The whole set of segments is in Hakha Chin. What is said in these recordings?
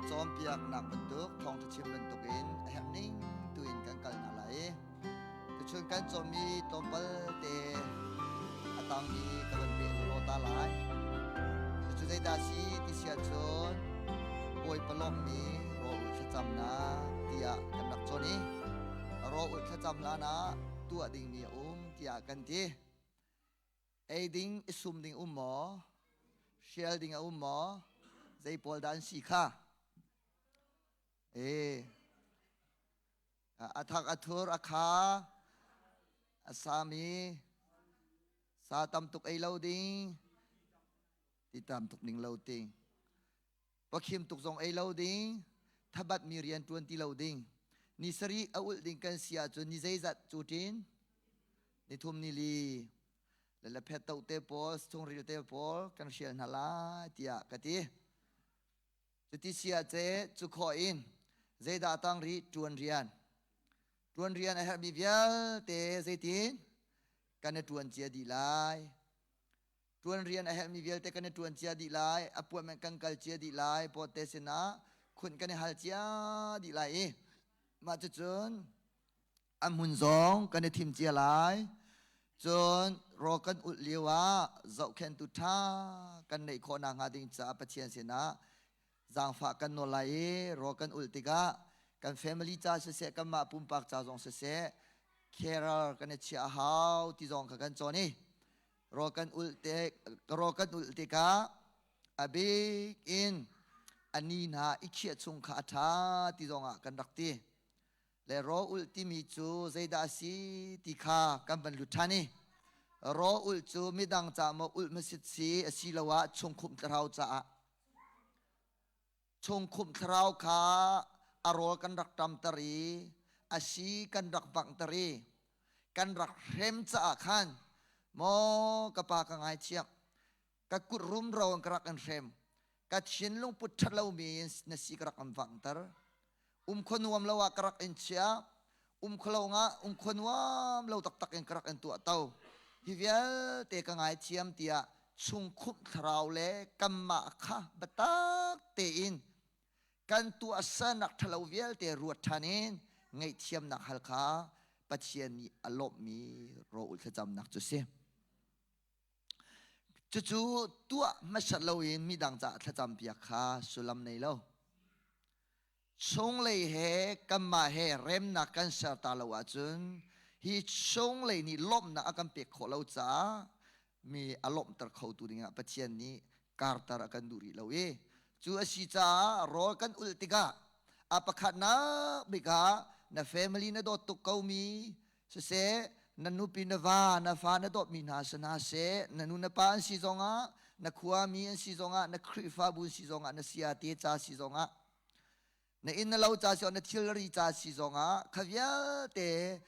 Cawnpiaknak bantuk thawngṭha chim bantukin a herh ning tuin kan kal hna lai i tuchun kan cawnmi tlawmpal te a tangmi ka van peh law ta lai. Cucu zeidah si ti si ahcun Bawipa lawmhmi rawl thlacamnak tiah kan rak cawn i rawl thlacam hlan ah tuah dingmi a um tiah kan ti. Ei ding i sum ding um maw? Hrial ding a um maw? Zei pawl dah an si kha? E, a thak a thur a kha a sami sa tam tuk ei lo ding ti tam tuk ning lo ting pakhim tuk zong ei lo ding thabat mi rian tuan ti lo ding ni sarih a ulh ding kan si ahcun ni zeizat cu tin ni thum ni li le le phet to te pawl chungril te pawl kan hrial hna lai tiah ka ti cuti si ah ce cu khawh in zeidah tang rih tuan rian tuan rian a herhmi vialte zeitin kan i tuan cia dih lai Ṭuan rian a herhmi vialte kan i ṭuan cia dih lai, appointment kan kal cia dih lai, pawte sinah khunh kan i hal cia dih lai i mah cucun a hmun zong kan i thim cia lai. Cun rawl kan ulh lio ah zohkhenhtu ṭha kan neih khawh nakhnga ding caah Pathian sinah zaangfah kan nawl lai i rawl kan ulh tikah kan family ca siseh kanmah pumpak ca zong siseh carer kan i chiah a hau ti zong kha kan cawn i rawl kan ulh te rawl kan ulh tikah a bik in a ni hna i khiah chung kha a ṭha ti zongah kan rak ti le rawl ulh timi cu zeidah a si ti kha kan van lut ṭhan i rawl ulh cu midang ca maw ulh hmasit si asiloah chungkhumh thlarau caah Chungkhumh thlarau kha a rawl kan rak ṭamter i a si kan rak vanghter i kan rak hrem caah khan maw ka pa ka ngaithiam ka kut rumro in ka rak in hrem ka thinlung put ṭhat lomi in na si ka rak in vanghter um khua nuam lo ah ka rak in chia um khua lo ngah um khua nuam lo taktak in ka rak in tuah to hi vialte ka ngaithiam tiah chungkhumh thlarau le kanmah kha biatak tein kan tuahsernak ṭhalo vialte ruat ṭhan in ngaihthiamnak hal kha Pathian nih a lawmhmi rawl thlacamnak cu si. Cucu tuah hmasat loin midang caah thlacam piak kha sullam nei lo. Chunglei he kanmah he remnak kan ser ta lo ahcun hi chunglei nih lawmhnak a kan pek khawh lo caah mi a lawmhter khotu dingah Pathian nih karter a kan duh rih lo i cu a si caah rawl kan ulh tikah a pakhatnak bik ah na family na dawt tuk komi Siseh, na nupi na va, na fa na dawtmi hna si hna seh, na nu na pa an si zongah, na khuami an si zongah, na Khrihfabu an si zongah, na sayate ca si zongah, na inn na lo ca si na thilri ca si zongah, kha vialte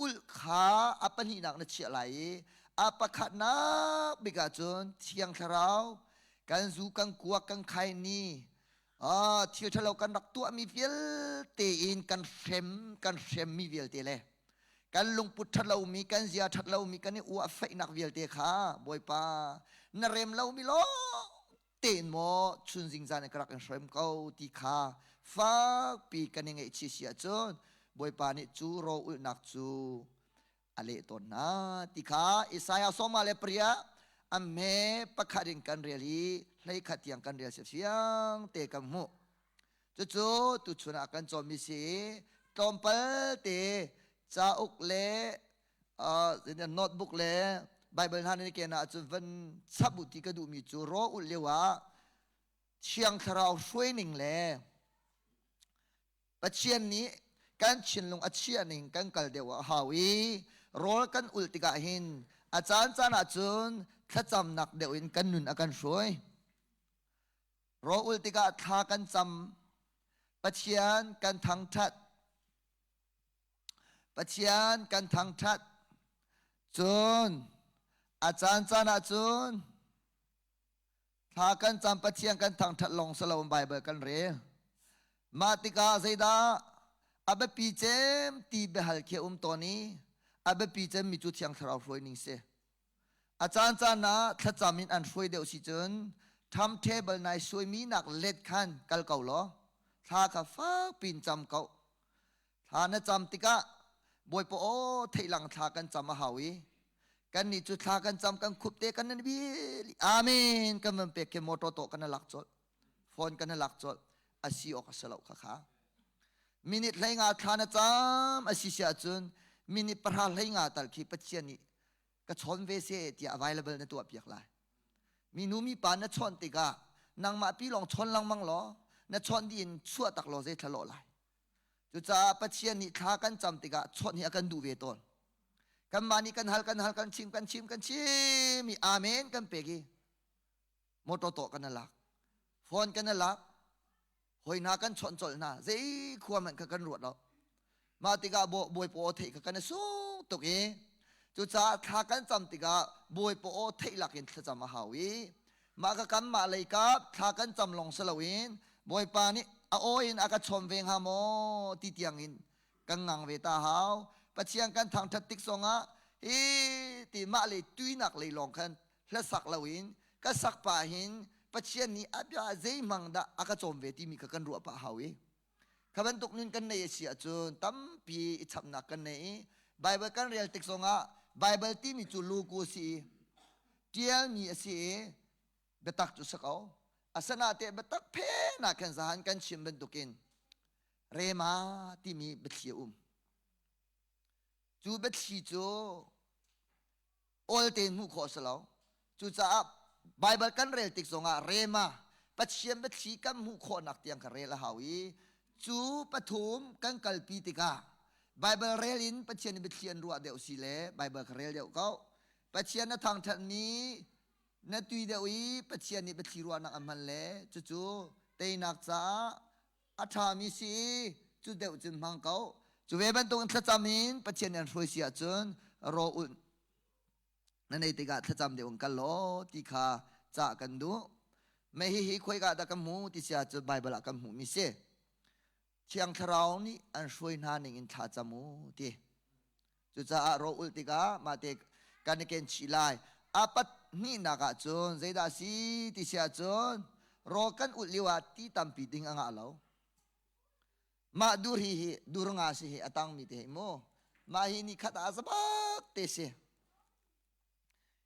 ulh kha a pahnihnak na chiah lai i a pakhatnak bik ahcun Thiang Thlarau kan zu kan kuak kan khai ni Ah, thil ṭhalo kan rak tuahmi vialte in kan hrem kan hremmi vialte le kan lungput ṭhatlomi kan zia ṭhatlomi kan i uah feihnak vialte kha Bawipa na rem lomi lawng tein maw chun zingzan in ka rak in hrem ko ti kha fakpi kan i ngaihchih si ahcun Bawipa nih cu ro ulhnak cu a leh tawn hna ti kha Isaiah sawma le paria a hme pakhat in kan rel i 11 tiang kan rel fiang te kan hmuh. Cucu tuchun ah kan cawnmi si i tlawmpal te cauk le notebook le Bible hna nan ken ahcun van chap u ti ka duhmi cu raw ulh lio ah Thiang Thlarau hruaining le Pathian nih kan thinlung a chiah ning kan kal deuh a hau i rawl kan ulh tikah hin a caan caan ahcun thlacamnak deuh in kan nun a kan hruai. Rawl ulh tikah thla kan cam, Pathian kan thangṭhat, Pathian kan thangṭhat. Cun a caan caan ahcun Thla kan cam Pathian kan thangṭhat lawng si loin Baibal kan rel. Mah tikah zeidah a biapi cem ti biahal khi a um tawn i a biapi cemmi cu Thiang Thlarau hruai ning si. A caan caan ah thlacam in an hruai deuh si cun timetable nai suaimi nak let khan kal ko law. Thla kha fak pin cam ko. Thla na cam tikah Bawipa aw theihlang thla kan cam a hau i kannih cu thla kan cam kan khup te kan nan bil amen kan van pek khi motor to kan lak colh phone kan lak colh a si awk a si lo kha kha minute 15 thla na cam a si si ahcun minute 15 tal khi Pathian nih ka chawn ve se tiah available na tuah piak lai minu mi pa na chawn tikah nangmah pi lawng chawn lengmang law na chawn dih in chuah tak law zei thla lawh lai Cucaah Pathian nih thla kan cam tikah chawnh hi a kan duh ve tawn. Kanmah nih kan hal kan hal kan chim kan chim kan chim i amen kan pek i motor tawh kan lak phone kan lak hoi hna kan chawnh colh hna zei khua hmanh kha kan ruat lo mah tikah bawipa aw theih kha kan i sung tuk i cucaah thla kan cam tikah bawipa aw theih lakin thlacam a hau i Mah ka kanmah lei kap thla kan cam lawng si loin Bawipa nih a aw in a ka chawm ve hnga maw ti tiangin kan ngang ve ta hau. Pathian kan thangṭhat tik zongah hi ti mah le tuinak lei lawng khan hlasak loin ka sak pah hin Pathian nih a bia zeihmang dah a ka cawm ve timi kha kan ruah pah hau i kha bantuk nun kan nei a si ahcun tampi i chapnak kan nei i Bible kan rel tik zongah Bible timi cu luku a si i ṭialmi a si i biatak cu si ko. Asana te biatak phen ah khan zahan kan chim bantukin rema timi biathli a um. Cu biathli cu awl tein hmuh khawh a si lo. Cucaah Baibal kan rel tik zongah rema Pathian biathli kan hmuh khawhnak tiang kha rel a hau i cu pathum kan kalpi tikah Baibal rel in Pathian biathli an ruah deuh si le Baibal kha rel deuh ko. Pathian na thangṭhatmi na tui deuh i Pathian nih biathli ruahnak a hman le cucu teinak caah a ṭhami si i cu deuh cun hmang ko. Cu ve bantukin thlacam in Pathian nih an hruai si ahcun raw ulh na nei tikah thlacam deuh in kal law ti kha cah kan duh. Mei hihi khuaika dah kan hmu ti si ahcun Baibal ah kan hmuhmi si. Thiang Thlarau nih an hruai hna ning in thla cam u ti. Cucaah raw ulh tikah mahte kan i ken chih lai. A pahnihnak ah cun zeidah a si ti si ahcun raw kan ulh lio ah ti tampi ding a ngah lo. Mah dur hi hi dur nga si hi a tangmi te hi mu. Mah hi ni khat ah zabak te si.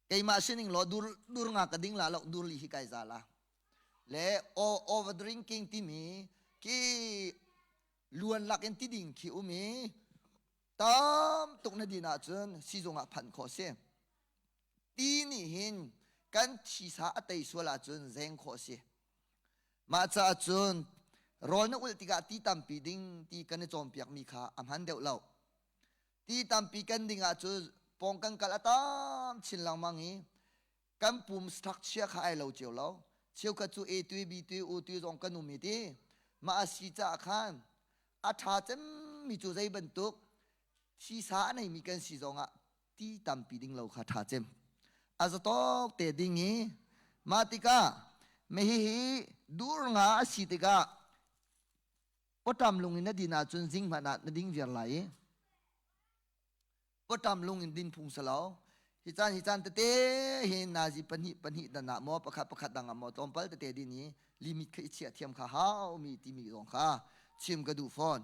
Keimah sining law dur dur nga ka ding la lo dur li hi kai za la. Le over drinking timi ki luan lak in ti ding khi um i tam tuk na din ahcun sizung ah phanh khawh si. Ti nih hin kan thisa a tei sual ahcun zeng khawh si. Mah caah cun rawl na ulh tikah ti tampi ding ti kan i cawnpiakmi kha a hman deuh lo. Ti tampi kan ding ahcun pawng kan kal a tam chin lengmang i kan pum structure kha ai lo cio lo. Cheukhat cu A tui, B tui, U tui zong kan um i ti. Mah a si caah khan a ṭha cemmi cu zei bantuk thisa a neimi kan si zongah ti tampi ding lo kha ṭha cem. A zatawk te ding i mah tikah hihi dur nga a si tikah pawṭam lung in na din ahcun zing hmanh ah na ding viar lai i pawṭam lung in din phung si lo. Hi caan hi caan tete hi nazi pahnih pahnih dan ah maw pakhat pakhat dang ah maw tlawmpal tete din i limit kha i chiah thiam kha hau mi timi zong kha chim ka duh fawn.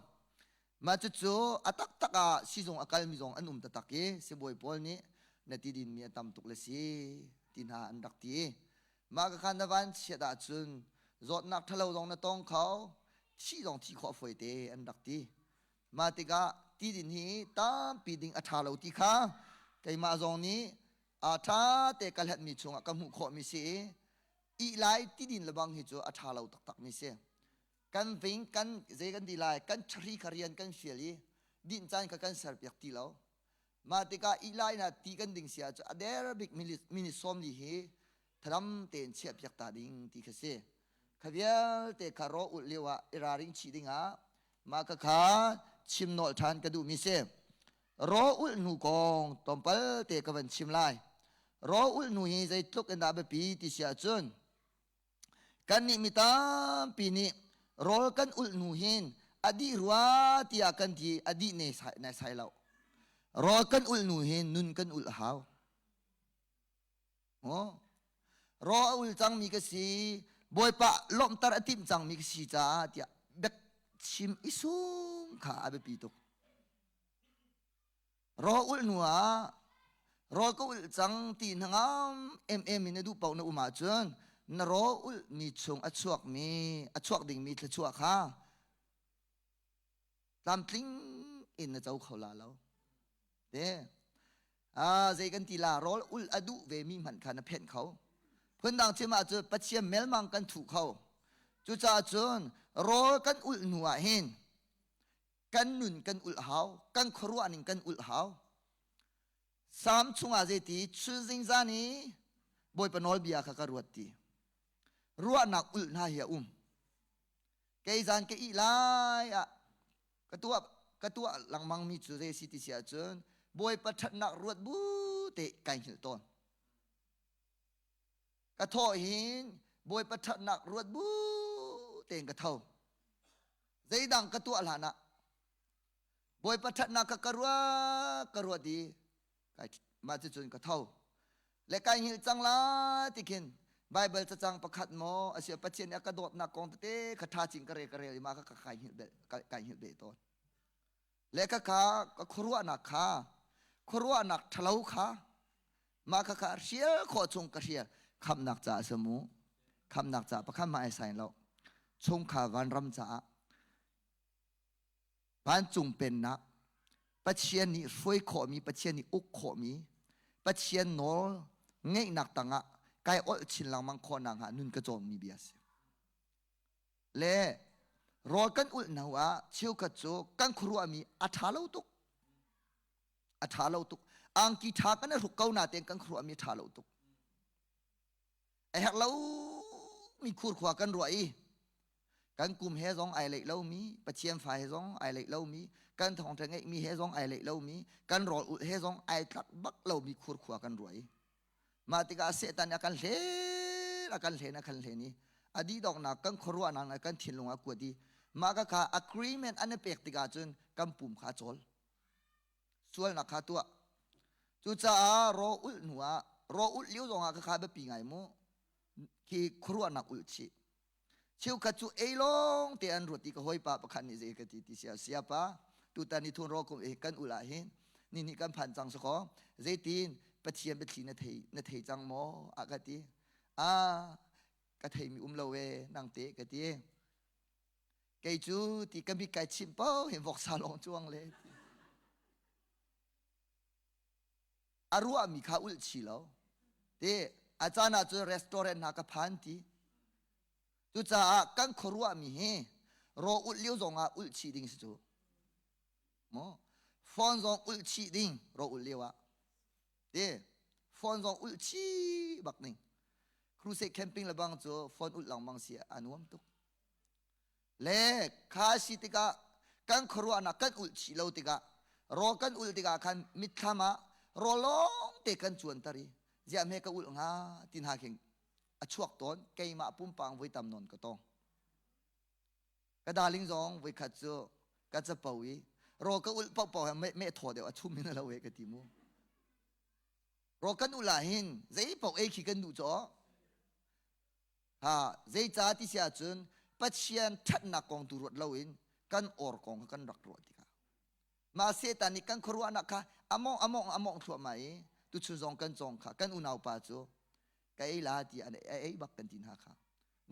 Mah cucu a taktak ah sizung a kalmi zong an um taktak i sibawi pawl nih na ti dinmi a tam tuk le si ti hna an rak ti. Mah ka khan na van chiat ahcun zawtnak ṭhalo zong na tong kho, thih zong thih khawh fawi te an rak ti. Mah tikah ti din hi tampi ding a ṭha lo ti kha keimah zong nih a ṭha te ka hlatmi chungah ka hmuh khawhmi si i ih lai ti din lebang hi cu a ṭha lo taktakmi si. Kan ving kan zei kan ti lai kan ṭhari kha rian kan fial i dinh caan kha kan serpiak ti lo. Mah tikah ih lai na ti kan ding si ahcun a der bik minute 40 hi thadam tein chiahpiak ta ding ti kha si. Kha vialte kha raw ulh lio ah i ralring chih dingah mah kha kha chim nawl ṭhan ka duhmi si. Raw ulh hnu kong tlawmpal te ka van chim lai. Raw ulh hnu hi zeitluk in dah biapi ti si ahcun kannih mi tampi nih rawl kan ulh hnu hin a dih rua tiah kan ti a dih ne sai lo. Rawl kan ulh hnu hin nun kan ulh a hau. Raw a ul cangmi ka si, Bawipa lawmhter a timh cangmi ka si caah tiah. Chim i sum kha a biapi tuk. Rawl ulh hnu ah rawl ka ulh cang ti hnangam emem in na duh paoh na um ahcun na rawl ulh mi chung a chuakmi a chuak dingmi thluachuah kha tlamtling in na co kho la lo. Te ah zei kan ti la rawl ulh a duh ve mi hmanh kha na phenh kho. Phundang chim ahcun Pathian melmang kan thuh kho. Cucaah cun rawl kan ulh hnu ah hin kan nun kan ulh hau kan khuaruah ning kan ulh hau Salm chungah zeiti chun zingzan i Bawipa nawlbia kha ka ruat ti ruahnak ulh hna hi a um kei zan ka ih lai ah ka tuah ka tuah lengmang mi cu zei si ti si ahcun Bawipa ṭhatnak ruat bu te kai hngilh tawn Ka thawh hin Bawipa ṭhatnak ruat bu tein ka tho. Zeidang ka tuah hlan ah Bawipa ṭhatnak kha ka ruat ka ruat i mah cucun ka tho. Le kai hngilh cang lai ti khin Baibal cacang pakhat maw asiah Pathian nih a ka dawtnak kong tete kha ṭha cing ka rel ka rel i mah kha ka kai hngilh kai hngilh beh tawn. Le ka kha ka khuaruahnak kha khuaruahnak ṭhalo kha mah kha kha hrial khawh chung ka hrial khamnak caah si mu khamnak caah pakhat mah ai sain lo chungkhar vanram caah vancung pennak Pathian nih hruai khawhmi Pathian nih uk khawhmi Pathian nawl ngeihnak tangah kai olh chin lengmang khawhnak hnga nun ka cawnmi bia si Le rawl kan ulh hnu ah cheukhat cu kan khuaruahmi a ṭha lo tuk. A ṭha lo tuk. Angki ṭha kan i hruk ko natein kan khuaruahmi a ṭha lo tuk. A herh lomi khurkhua kan ruah i kan kum he zong ai leih lomi, Pathian fa he zong ai leih lomi, kan thawngṭha ngeihmi he zong ai leih lomi, kan rawl ulh he zong ai tlak bak lomi khurkhua kan ruah i Mah tikah Satan nih a kan hlen, a kan hlen, a kan hlen i a dih donghnak kan khuaruahnak le kan thinlung a kuat i mah ka kha agreement an i pek tikah cun kan pum kha a cawl. Sualnak kha tuah. Cucaah raw ulh hnu ah raw ulh lio zongah ka kha biapi ngai mu. Khi khuaruahnak ulh chih. Cheukhat cu ei lawng te an ruat i ka hawipa pakhat nih zei ka ti ti sia siapa tutan ni thun ro kum eh kan ul ah hin ni nih kan phan cang sakaw zeitin Pathian biathli na thei na thei cang maw a ka ti a ka thei mi um lo e nang te ka ti kei cu ti ka mit kai chim po hin voksa lawng cuang le ti a ruahmi kha ulh chi lo ti a caan ah cun restaurant hna ka phan ti cucaah kan khuaruahmi hi raw ulh lio zong ah ulh chih ding si cu maw phone zong ulh chih ding raw ulh lio ah ti phone zong ulh chih bak ding crusade camping le bang cu phone ulh lengmang si a nuam tuk Le kha si tikah kan khuaruahnak kan ulh chih lo tikah rawl kan ulh tikah khan mitthlam ah rawl lawng te kan cuanter i ziah hme ka ulh hnga ti hna khin a chuak tawn keimah pumpang voi tam nawn ka tong ka darling zong voikhat cu ka capo i rawl ka ulh paohpaoh he meh thaw deuh a chum in a lo e ka ti mu rawl kan ulh ah hin zei paoh ei khi kan duh caw Ha, zeicah ti si ahcun Pathian ṭhatnak kong tu ruat loin kan or kong kha kan rak ruah tikah mah Satan nih kan khuaruahnak kha among among among thluahmah i tuchun zong kan cawng kha kan unaupa cu ka ei la ti an ei bak kan ti hna kha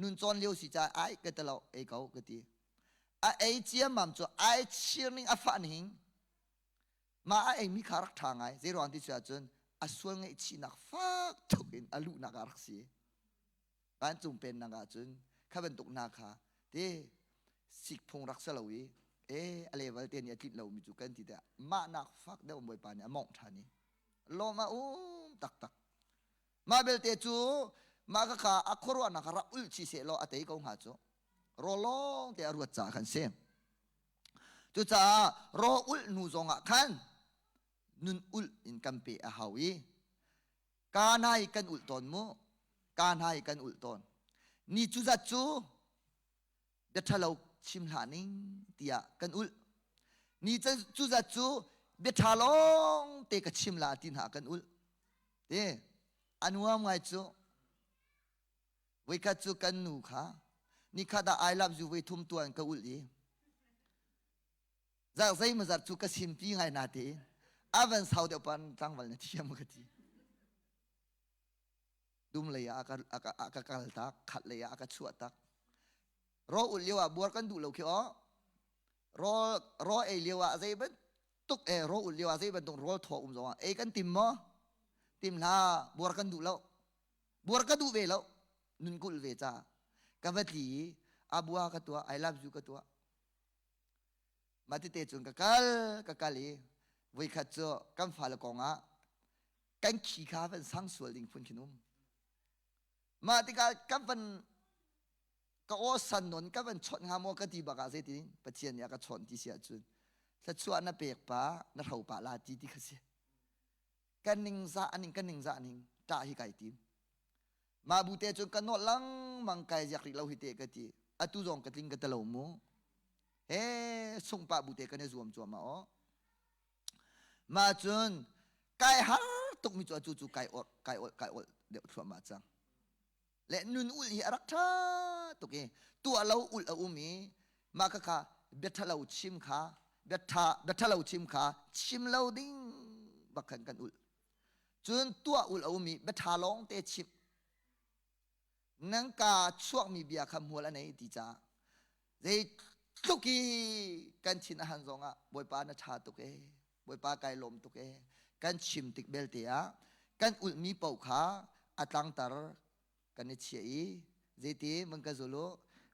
nun cawn lio si caah ai ka ti lo ei ko ka ti a ei ciammam cu ai chir ning a fah ning mah a eimi kha rak ṭha ngai zei ruang ti si ahcun a sual ngaihchihnak fak tuk in a luhnak ah rak si vancung pennak ahcun kha bantuk hna kha te sikphung rak si lo i e a level te nih a tlinh lomi cu kan ti tiah mah nak fak deuh bawipa nih a mawngh ṭhan i lawm a um taktak mah belte cu mah ka kha a khuaruahnak rak ulh chih seh law a tei ko hnga cu rawl lawng te a ruat caah khan si cucaah raw ulh hnu zongah khan nun ulh in kan pe a hau i Ka hna i kan ulh tawn mu. Ka hna i kan ulh tawn. Ni cu zat cu bia ṭhalo chim hlah ning tiah kan ulh. Ni cu zat cu bia ṭha lawng te ka chim la ti hna kan ulh. Te a nuam ngai cu. Voikhat cu kan nu kha nikhat ah I love you voi thum tuan ka ulh i. Zarh zeimawzat cu ka simpi ngai na tein a van sau deuh pan tlangval na thiam ka ti. Dum lei ah a ka kal tak, khat lei ah a ka chuah tak. Ro ul lio ah buar kan duh lo khi aw. Ro ro ei lio ah zei bantuk e ro ul lio ah zei bantuk rawl thaw um zong ah ei kan tim maw? Tim hla buar kan duh lo. Buar ka duh ve lo. Nun kulh ve ca. Ka va tli i abua ka tuah, I love you ka tuah. Mah tete cun ka kal ka kal i voikhat cu kan fale kong ah kan khi kha van sang sual ding phun khin um. Mah tikah kan van ka aw san non ka van chawnh hnga maw ka ti bak ah zeitin Pathian nih a ka chawnh ti si ahcun thluachuah na pek pa na hro pa la ti ti kha si. Kan ningzah aning kan ningzah ning ṭah hi kai tim. Mah bu te cun ka nawlh lengmang kai ziak rih lo hi te ka ti. Atu zong ka tling ka talo mu. He sungpah bu te kan i zuam cuahmah aw. Mah cun kai har tuk mi cu atu cu kai orh kai olh kai olh deuh thluahmah cang. Le nun ulh hi a rak ṭha tuk i tuah lo ulh a um i mah khakha bia ṭhalo chim kha bia ṭha bia ṭhalo chim kha chim lo ding bak khan kan ulh. Cun tuah ul a um i biaṭha lawng te chimh. Nan kaa chuakmi bia kha hmual a nei ti caah zeitluk i kan thin a han zongah Bawipa na ṭha tuk ee, Bawipa kai lawm tuk ee, kan chim tik belte ah kan ulhmi paoh kha a tlangtar kan i chiah i zeiti mun ka zul u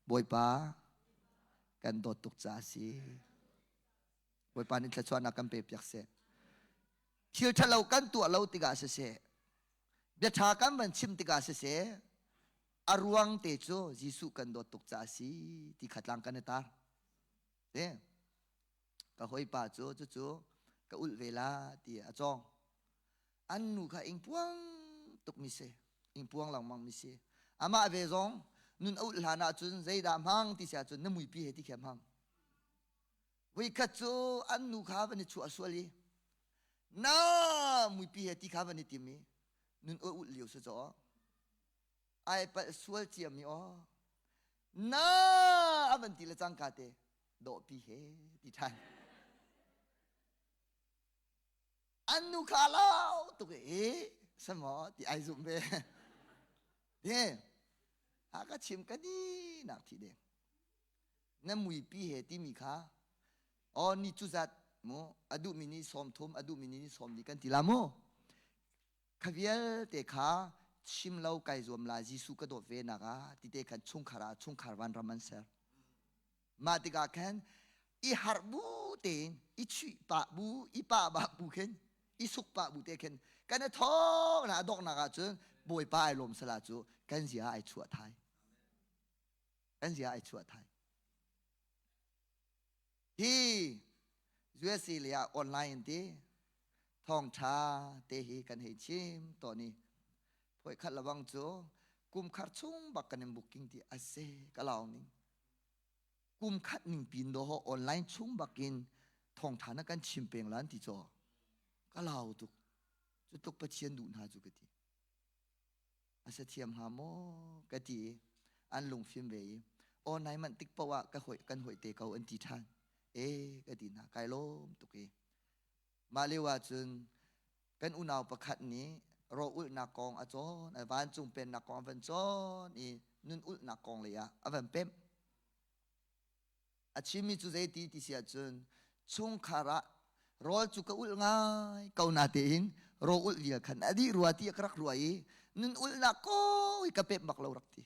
Bawipa kan dawt tuk caah a si. Bawipa nih thluachuahnak kan pe piak seh. Thil ṭhalo kan tuah lo tikah siseh, bia ṭha kan van chim tikah siseh, a ruang te cu Jesuh kan dawt tuk caah a si ti kha tlang kan i tar. Te, ka hawipa cu cucu ka ulh ve la ti a cawng. An nu kha ingpuang tuk mi si, ingpuang lengmang mi si. Amah ve zong nun a ulh hlan ahcun zeidah hmang ti si ahcun na muipi he ti khi a hmang. Voikhat cu an nu kha van i chuah sual i na muipi he ti kha van i tim i nun aw ulh lio si caw ai palh sual ciam i aw na a van ti le cangka te dawhpi he ti ṭhan an nu kha lau tuk i samaw ti ai zum ve de ha ka chim ka ni nak thi deng Na muipi he timi kha aw ni cu zat mu a duhmi nih 30 a duhmi nih 40 kan ti la mu kha vialte kha chim lo kai zuam la Jesuh ka dawt ve nak ah ti te khan chungkhar ah chungkhar vanram an ser mah tikah khan i harh bu tein i chuih pah bu i pah bah bu khin i suk pah bu te khin kan i thawk na donghnak ah cun Bawipa ai lawm sala cu kan zia ai chuah thai Kan zia ai chuah thai. Hi USA le ah online in ti thawngtha te hi kan hei chim tawn i phoi khat lawang cu kum khar chung bak kan in booking ti ase ka lau ning kum khat ning pin do ho online chung bakin thawngtha na kan chim peng lan ti cho ka lau tuk cu tluk pathian duh hna cu ka ti A sa thiam hnga maw ka ti i an lungfim ve i aw nai manh tik paoh ah ka hoi kan hoi te ko an ti ṭhan. E ka ti hna kai lawm tuk i mah lio ah cun kan unau pakhat nih raw ulhnak kong a cawn vancung pennak kong a van cawn i nun ulhnak kong lei ah a van pemh. A chimmi cu zeiti ti si ahcun chungkhar ah rawl cu ka ulh ngai ko natein rawl ulh vial khan a dih rua ti ka rak ruah i nun ulhnak ko hi ka pep bak lo rak ti.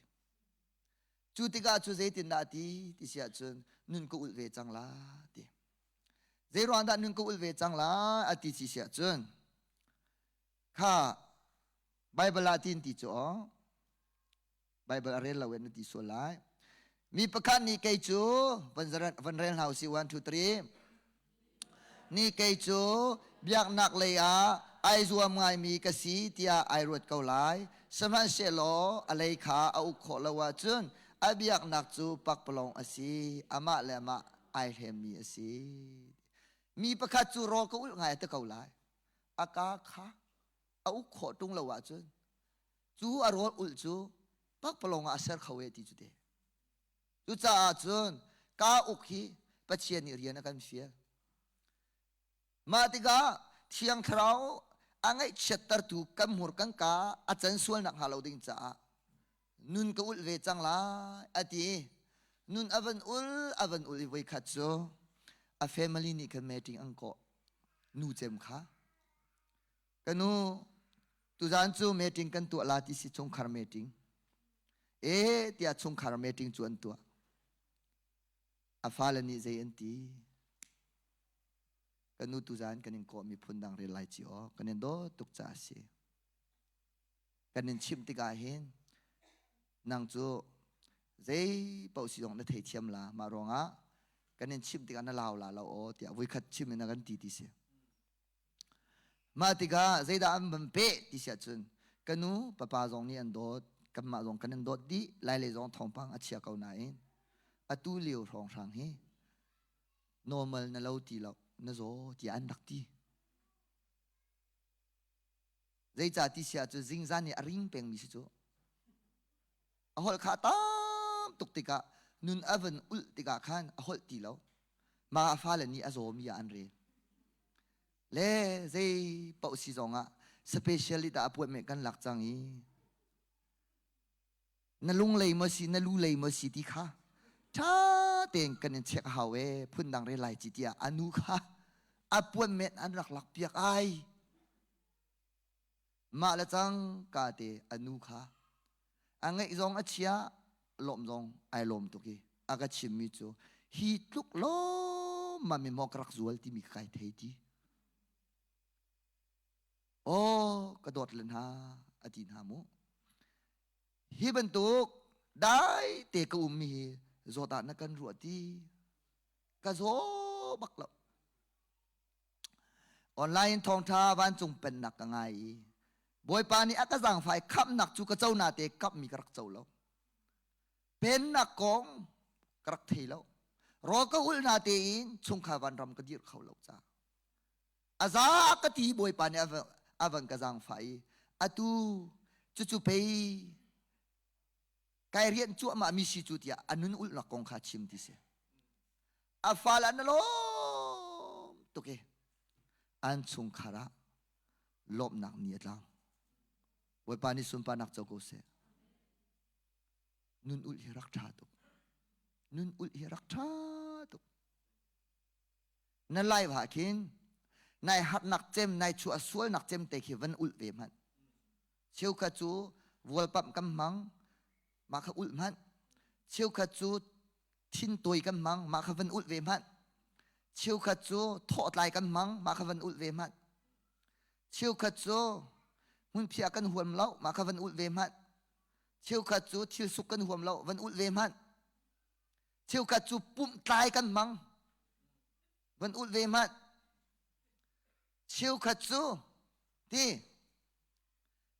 Cu tikah cu zeitindah ti ti si ahcun nun ka ulh ve cang la ti. Zei ruang dah nun ka ulh ve cang la a ti si si ahcun kha Bible ah tin ti cu aw Bible a rel lo in na ti sual lai. Mi pakhat nih kei cu van rel hna usih 1 2 3 ni kei cu biaknak lei ah ai zuam ngaimi ka si tiah ai ruat ko lai. Sihmanhsehlaw a lei kha a uk khawh lo ahcun a biaknak cu pakpalawng a si, amah le amah ai hlemmi a si. Mi pakhat cu rawl ka ulh ngai a ti ko lai. A ka kha a uk khawh ṭung lo ahcun cu a rawl ulh cu pakpalawng ah a ser kho e ti cu te. Cucaah cun ka uk hi Pathian nih rian a kan fial. Mah tikah Thiang Thlarau a ngaihchiattertu kan hmur kan ka a can sual nakhnga lo ding caah nun ka ulh ve cang lai a ti. Nun a van ul a van ul i voikhat cu a family nih khan meeting an kawh nu cem kha ka nu tuzan cu meeting kan tuah la ti si chungkhar meeting e tiah chungkhar meeting cu an tuah A fale nih zei an ti? Ka nu tuzan kan in kawh miphun dang rel lai ci aw kan in dawt tuk caah a si. Kan in chimh tikah hin nang cu zei paoh si zong na theithiam la mah ruangah kan in chimh tikah na lau la lo aw tiah voikhat chim in a kan ti ti si. Mah tikah zeidah an van peh ti si ahcun ka nu papa zong nih an dawt kanmah zong kan in dawt dih lailei zong thawngpang a chia ko nain atu lio hrawnghrang hi normal na lo ti lo na zaw tiah an rak ti. Zeicah ti si ahcun zingzan nih a ring pengmi si cu. A holh kha tam tuk tikah nun a van ulh tikah khan a holh ti lo. Mah a fale nih a zawmi ah an rel. Le zei paoh si zongah specialist ah appointment kan lak cang i na lunglei maw si na lu lei maw si ti kha ṭha tein kan in check a hau e phundang re lai ci tiah a nu kha appointment an rak lak piak ai. Mah le cang ka te a nu kha a ngeih zong a chia lawm zong ai lawm tuk i a ka chimmi cu hi tluk lawmmam in maw ka rak zual timi ka kai thei ti. Aw ka dawt le hna a ti hna mu. Hi bantuk dai te ka ummi hi zawt ah na kan ruah ti ka zaw bak lo. Online in thawngṭha vancung pennak ka ngai i Bawipa nih a ka zaangfah i khamhnak cu ka co nate kapmi ka rak co lo. Pennak kong ka rak thei lo. Rawl ka ulh na tein chungkhar vanram ka dirh kho lo caah. A za ka ti Bawipa nih a van ka zaangfah i atu cucu pei kai rian cuahmah mi si cu tiah a nun ulhnak kong kha chim ti si. A fale an lawm tuk i an chungkhar ah lawmhnak ni a tlang. Bawipa nih sunparnak co ko seh. Nun ulh hi rak ṭha tuk. Nun ulh hi rak ṭha tuk. Na live ah khin nai harnak cem nai chuah sualnak cem te khi van ulh ve hmanh. Cheukhat cu vualpamh kan hmang, mah kha ulh hmanh. Cheukhat cu thintawi kan hmang, mah kha van ulh ve hmanh. Cheukhat cu thawhtlai kan hmang, mah kha van ulh ve hmanh. Cheukhat cu hmunphiah kan huam lo, mah kha van ulh ve hmanh. Cheukhat cu thil suk kan huam lo, van ulh ve hmanh. Cheukhat cu pumhtlai kan hmang, van ulh ve hmanh. Cheukhat cu ti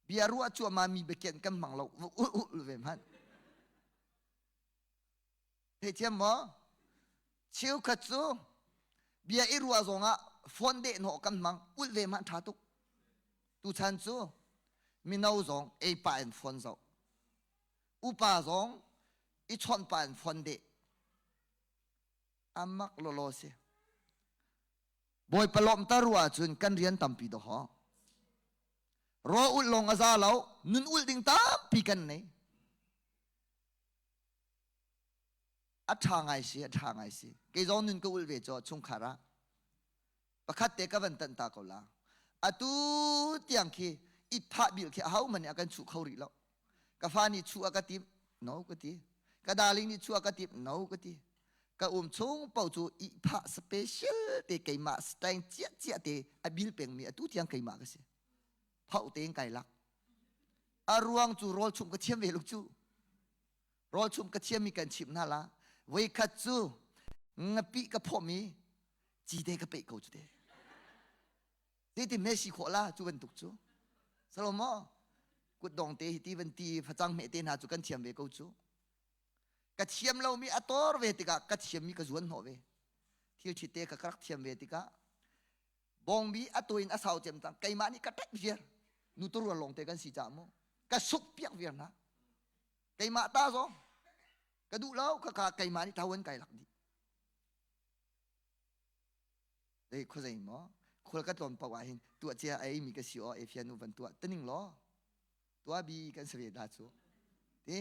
bia ruah cuahmah mi biaken kan hmang lo, va ulh ulh ve hmanh. Theithiam maw? Cheukhat cu bia i ruah zongah phone deh hnawh kan hmang, ulh ve hmanh ṭha tuk. Tuchan cu mino zong ei pah in phone zoh. Upa zong i chawnh pah in phone deh. Amak lawlaw si. Bawipa lawmhter ruah ahcun kan rian tampi dawh. Rawl ulh lawng a za lo, nun ulh ding tampi kan nei. A ṭha ngai si, a ṭha ngai si. Kei zong nun ka ulh ve cu chungkhar ah. Pakhat te ka van tanh ta ko la. Atu tiang khi i phah bil khi ahohmanh nih a kan chuh kho rih lo. Ka fa nih chuh a ka timh, no ka ti. Ka darling nih chuh a ka timh, no ka ti. Ka um chung paoh cu ihphah special te keimah style ciah ciah te a bil pengmi atu tiang keimah ka si. Phauh tein kai lak. A ruang cu rawl chumh ka thiam ve lo cu. Rawl chumh ka thiammi kan chimh hna la. Voikhat cu ngapih ka phawm i cite ka peih ko cu te. Zeitin hme si khawh la cu bantuk cu. Salomo kutdong te hi ti van ti facang hmeh te hna cu kan thiam ve ko cu. Ka thiam lomi a tor ve tikah ka thiammi ka zuan hnawh ve. Thil ṭhit te ka rak thiam ve tikah bawngbi a tuin a sau cem cang keimah nih ka ṭek viar nu turual lawng te kan si caah mu ka suk piak viar hna keimah ta zong ka duh lo ka ka keimah nih tho an kai lak dih zei khuazei maw? Khual ka tlawn paoh ah hin tuah cia a eimi ka si aw e fian u van tuah taning law tua bi kan si ve da cu ti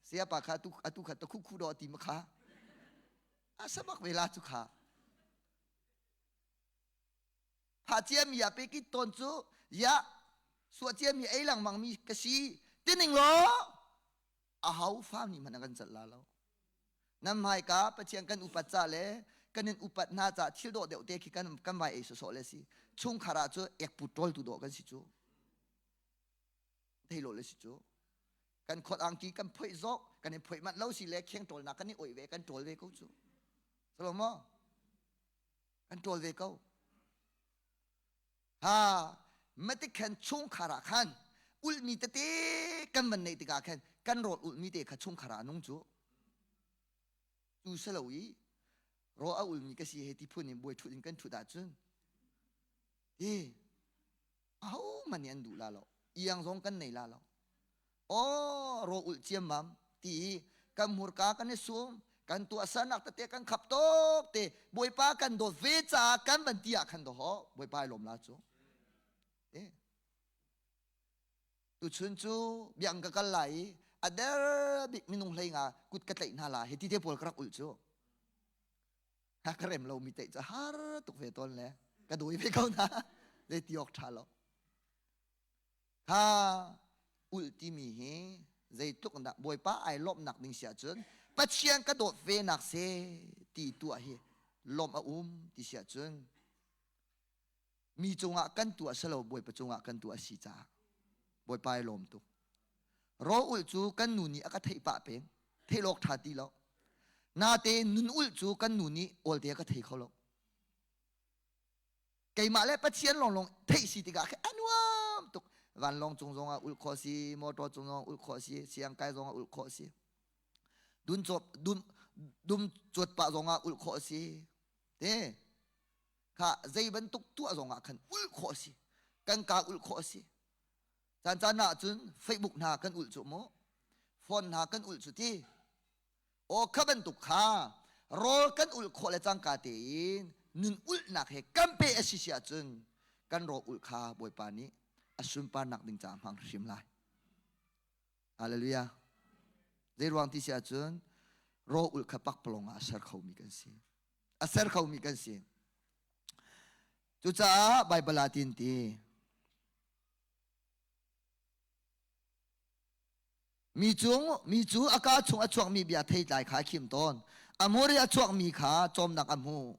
sayapa kha atu atu kha ta khu khu do ti ma kha a sabak ve la cu kha pha cia mi a pe ki ton cu ya suah cia mi ei lengmang mi ka si tining law a hau fa mi hmanh an kan celh la lo Nan hmaika Pathian kan upat ca le kan in upat hna ca thil dawh deuh te khi kan kan vai ei sawsawh le si. Chungkhar ah cu ekput ṭawl tu dawh kan si cu. Thei lo le si cu. Kan khot angki kan phoih zawk kan in phoih manh lo si le kheng ṭawlnak kan i oih ve kan ṭawl ve ko cu. Salo maw? Kan ṭawl ve ko. Ha matikhen chungkhar ah khan ulhmi tete kan van neih tikah khan kan rawl ulhmi te kha chungkhar ah a nung cu. Cu si lo i rawl a ulmi ka si he ti phun in buai ṭhut in kan ṭhut ahcun hi ahohmanh nih an duh la lo. Iang zong kan nei la lo. Aw rawl ulh ciammam ti i kan hmurka kan i sum kan tuahsernak tete kan khap tuk te Bawipa kan dawt ve caah kan van ti ah khan dawh Bawipa i lawm la cu. Eh. Tuchun cu biang ka kal lai i a der bik minung hlei nga kut ka tlaih hna la hi ti te pawl ka rak ulh cu. Ha ka rem lo mi tlaih cu har tuk ve tawn le ka dawi ve ko na zei ti awk ṭha lo. Kha ulh timi hi zeitluk in dah Bawipa ai lawmhnak ding si ahcun Pathian ka dawt ve nak se ti tuah hi lawmh a um ti si ahcun mi cungah kan tuah si lo Bawipa cungah kan tuah a si caah Bawipa ai lawm tuk. Raw ulh cu kan nu nih a ka theih pah peng theih lawk ṭha ti lo. Natein nun ulh cu kan nu nih awlte a ka thei kho lo. Keimah le Pathian lawnglawng theih si tikah khin a nuam tuk. Vanlawng cung zongah ulh khawh si, motor cung zongah ulh khawh si, siangkai zongah ulh khawh si. Dun cawp dum dum cuat pah zongah ulh khawh si. Te kha zei bantuk tuah zongah khan ulh khawh si. Kan ka ulh khawh si. Caan caan ah cun Facebook hna kan ulh cu mu. Phone hna kan ulh cu ti. Aw kha bantuk kha rawl kan ulh khawh le cangka tein nun ulhnak he kan pe a si si ahcun kan rawl ulh kha Bawipa nih a sunparnak ding caah hmang hrim lai. Hallelujah. Zei ruang ti si ahcun rawl ulh kha pakpalawng ah a ser khomi kan si. A ser khomi kan si. Cucaah Baibal ah tin ti Mi cung mi cu a kaa chung a chuakmi bia theitlai kha a khim tawn. A hmur i a chuakmi kha cawmnak a hmu.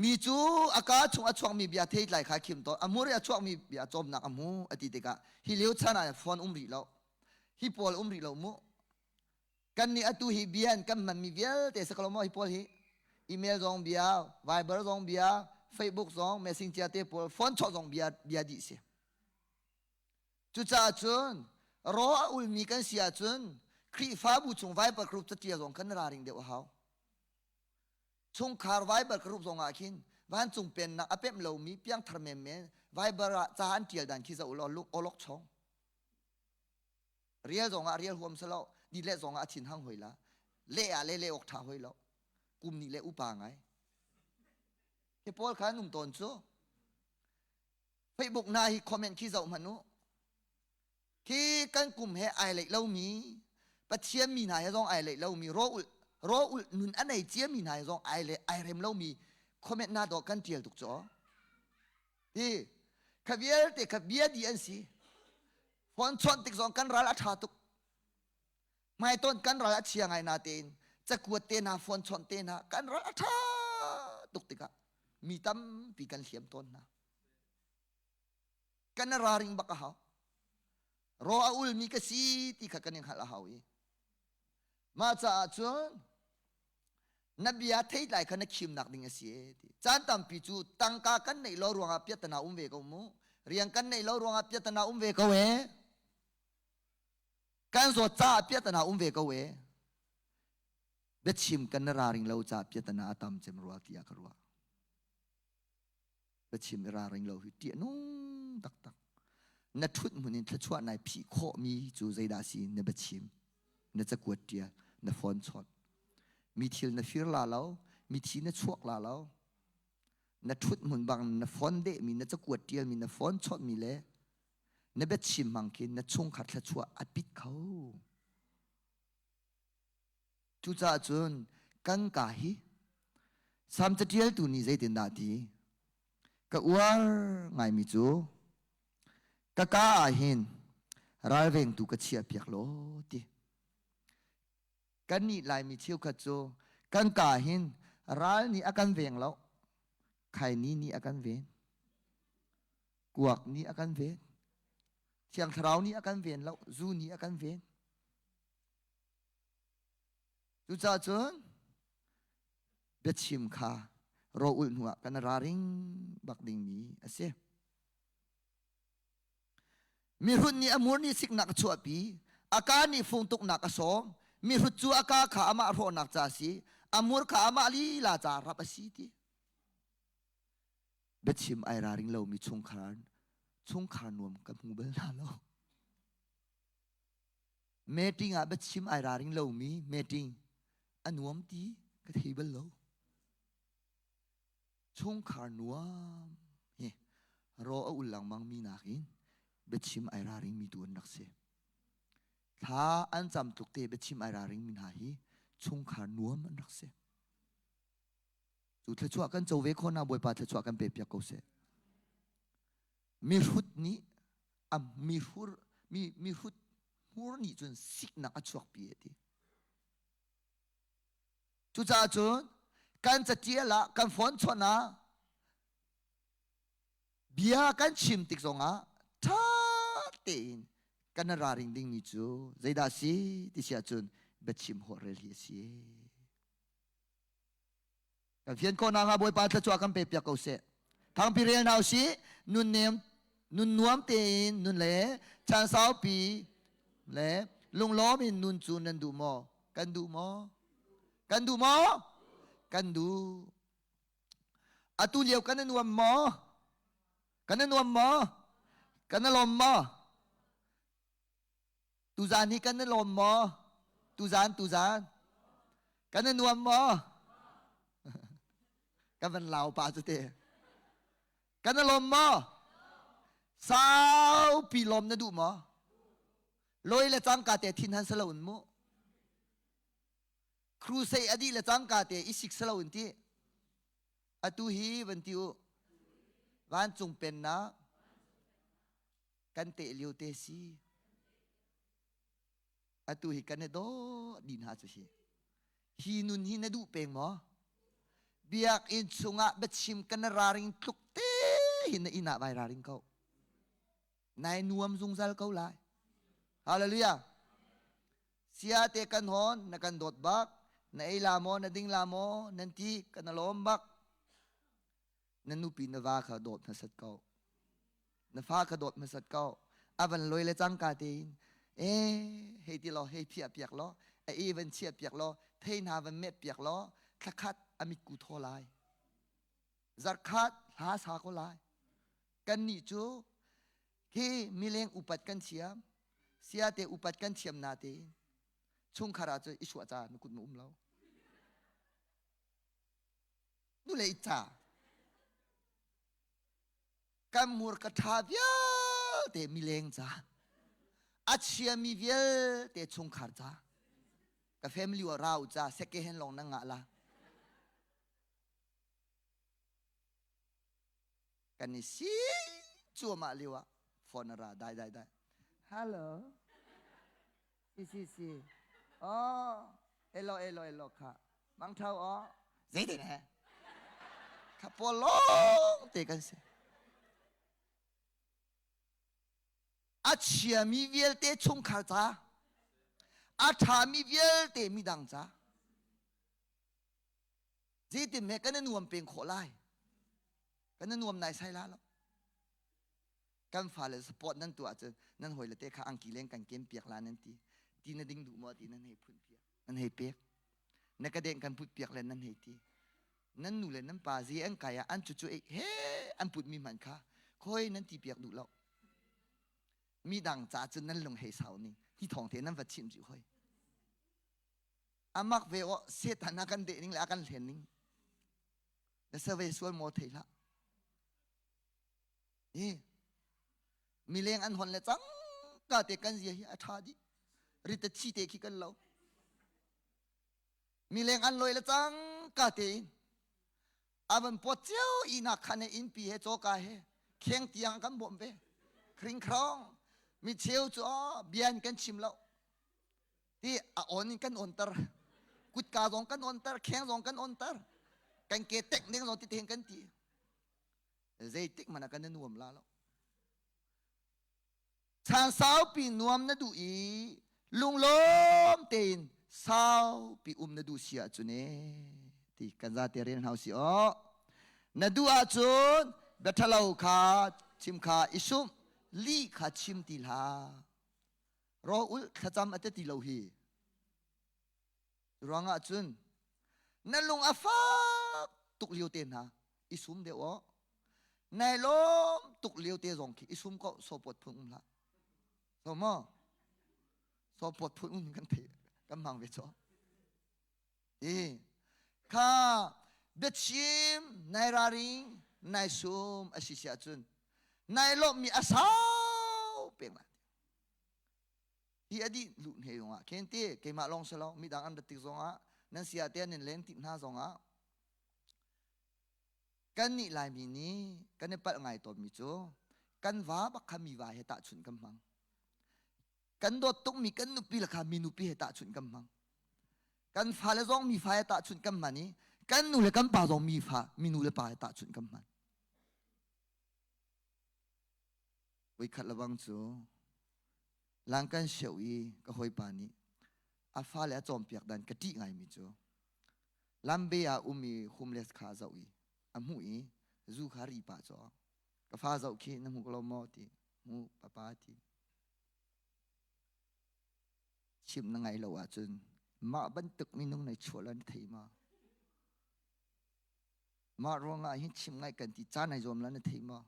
Mi cu a kaa chung a chuakmi bia theitlai kha a khim tawn. A hmur i a chuakmi bia cawmnak a hmu a ti tikah hi lio chan ah phone um rih lo. Hi pawl um rih lo mu. Kan nih atu hi bia in kan hmanmi vialte si ko maw hi pawl hi email zong bia, Viber zong bia, Facebook zong, Messenger te pawl, phone chawh zong bia bia dih si. Cucaah cun raw a ulmi kan si ahcun Khrihfabu chung Viber group caṭial zong kan ralring deuh a hau. Chungkhar Viber group zong ah khin vancung pennak a pemh lomi piangthar menmen Viber ah ca an ṭial dan khi zoh law lung awlok chong. Rial zong ah rial huam selo, di le zong ah a thin hang hoi la. Le ah le le awk ṭha hoi lo. Kum nih le upa ngai. Hi pawl kha an um tawn cu. Facebook hna hi comment khi zoh hmanh u. Khi kan kum he ai leih lomi, Pathian mi hna he zong ai leih lomi, raw ulh raw ulh nun a nei cia mi hna he zong ai le ai rem lomi comment hna dawh kan tial tuk cu. Hi kha vialte kha bia di an si. Phone chawnh tik zong kan ral a ṭha tuk. Hmaitawn kan ral a chia ngai natein cakuat te hna phone chawnh te hna kan ral a ṭha tuk tikah mi tampi kan hliam tawn hna. Kan raring bak a hau. Ro a ulmi ka si ti kha kan i hngalh a hau i. Mah caah cun na bia theitlai kha na khimnak ding a si e ti. Caan tampi cu tangka kan neih lo ruangah piatana um ve ko mu. Rian kan neih lo ruangah piatana um ve ko e. Kan zawt caah piatana um ve ko e. Biachim kan na raring lo caah piatana a tam cem rua tiah ka ruah. Biachim i raring lo hi ṭih a nung taktak. Na ṭhut hmun in thluachuah nai phih khawhmi cu zeidah si na biachim, na cakuat ṭial, na phone chawnh. Mi thil na fir la lo, mi thi na chuak la lo. Na ṭhut hmun bang na phone dehmi, na cakuat ṭialmi, na phone chawnhmi le na biachim hmang khi na chungkhar thluachuah a pit kho. Cucaah cun kan ka hi Salm caṭialtu nih zeitindah a ti? Ka uar ngaimi cu ka ka ah hin ralvengtu ka chiahpiak law ti. Kannih Laimi cheukhat cu kan ka hin ral nih a kan veng lo, khaini nih a kan ven, kuak nih a kan ven, Thiang Thlarau nih a kan ven lo, zu nih a kan ven. Cucaah cun biachim kha ro ulh hnuah kan ra ring bak dingmi a si. Mihrut nih a mur nih siknak a chuahpi, a kaa nih fungtuknak a sawm. Mihrut cu a kaa kha amah hrawhnak ca a si, a mur kha amah lila ca rap a si ti. Biachim ai raring lomi chungkhar chungkhar nuam ka hmu bal hna lo. Meeting ah biachim ai raring lomi meeting a nuam ti ka thei bal lo. Chungkhar nuam hi ro a ul lengmang mi nakin biachim ai raring mi tu an rak si. Thla an cam tluk te biachim ai raring mi hna hi chungkhar nuam an rak si. Cu thluachuah kan co ve khawh na Bawipa thluachuah kan pe piak ko seh. Mihrut nih a mihur mi mihrut hmur nih cun siknak a chuakpi a ti. Cucaah cun kan catial ah kan phone chawnh ah bia kan chim tik zongah ṭha tein kan raring dingmi cu zeidah si ti si ahcun biachim holhrel hi a si. Kan fian khawh nakhnga Bawipa thluachuah kan pe piak ko seh. Thangpi rel hna usih, nun nem nun nuam tein nun le caan saupi le lunglawm in nun cu nan duh maw? Kan duh maw? Kan duh maw? Kan duh. Atu lio kan i nuam maw? Kan i nuam maw? Kan i lawm maw? Tuzaan hi kan i lawm maw? Tuzaan, tuzaan. Kan i nuam maw? Ka van lau pa cu te. Kan i lawm maw? Saupi lawm na duh maw? Loi le cangka te thin han salo in mu. Crusade adi le cangka te i sik salo in ti. Atu hi van ti u. Vancung pennak kan teh lio te si. Atu hi kan i dawh dih hna cu hi. Hi nun hi na duh peng maw? Biakinn chungah biachim kan raring tluk te hin na inn ah vai raring ko. Nai nuam zungzal ko lai. Hallelujah. Sia te kan hon na kan dawt bak na ei la maw na ding la maw nan ti kan lawm bak na nupi na va kha dawt hmasat ko na fa kha dawt hmasat ko a van loi le cangka tein e hei ti law hei phiah piak law a e van chiah piak law thei hna van met piak law thlakhat a mitku thaw lai zarkhat hla sa ko lai kan nih cu khi mileng upat kan thiam siate upat kan thiam na tein chungkhar ah cu i suah ca na kut ma um lo nu le ca kan hmurka ṭha vialte mileng ca a chiami vialte chungkhar ca ka family wa rau ca second hand lawng na ngah la kan i si cuahmah lio ah phone a ra dai dai dai hello si si si oh hello hello hello kha Mang Thau aw zeitin he kha pawl lawng te kan si a chiami vialte chungkhar ca a ṭhami vialte midang ca zeitin he kan i nuam peng khawh lai kan i nuam nai sai la lo kan fale support nan tuah ahcun nan hawile te kha angki leng kan kem piak la nan ti ti na ding duh maw ti nan hei phun piak nan hei pek na ka deng kan put piak le nan hei ti nan nu le nan pa zi an kai ah an cucu he an put mi hman kha khoi nan ti piak duh lo mi dang ca cun nan lung hei sau ning hi thong te nan va chim ju hoi amak ve o setan a kan de ning le a kan hlen ning na survey sual maw thei hlah. Hi mileng an hon le cang ka te kan zia hi a ṭha dih. Rit te thi te khi kan lo. Mileng an loi le cang ka te in a van pawt cio i nak khan he innpi he cawka he kheng tiang kan bawmh ve. Khring khrong mi cheu cu bian kan chim lo. Ti a on in kan onter. Kutka zong kan onter, kheng zong kan onter. Kan ke tek ding zong ti te kan ti. Zeitik hmanh ah kan i nuam la lo. Chan saupi nuam na duh i lunglawm tein saupi um na duh si ahcun e ti kan zate rel hna usih aw. Na duh ahcun bia ṭhalo kha chim kha i sumh, lih kha chim ti hlah. Rawl ulh thlacam a ti lo hi. Ruangah cun na lung a fak tuk lio te hna i sum deuh aw. Nai lawm tuk lio te zong khi i sum ko sawpawt phun um hlah. So maw? Sawpawt phun um kan thei kan hmang ve chaw. I kha biachim nai raring nai sum a si si ahcun nai lawmhmi a sau peng lai. Hi a dih luh hne zongah khen ti keimah lawng si lo midang an rat tik zongah nan sia te an in len tik hna zongah kan nih Laimi nih kan i palh ngai tawnmi cu kan va bak kha mi va he tahchunh kan hmang. Kan dawt tukmi kan nupi le kha mi nupi he tahchunh kan hmang. Kan fale zong mi fa he tahchunh kan hman i kan nu le kan pa zong mi fa mi nu le pa he tahchunh kan hman. Voikhat lebang cu lang kan sio i ka hawipa nih a fale a cawnpiak dan ka ṭih ngaimi cu lambe ah um i homeless kha a zoh i a hmuh i zu kha ri pah caw ka fa zoh khi na hmu ko lo maw ti hmu papa ti chimh na ngaih lo ahcun mah bantuk minung nei chuah la na thei ma Mah ruangah hin chim ngaih kan ti caan ai zuam la na thei maw?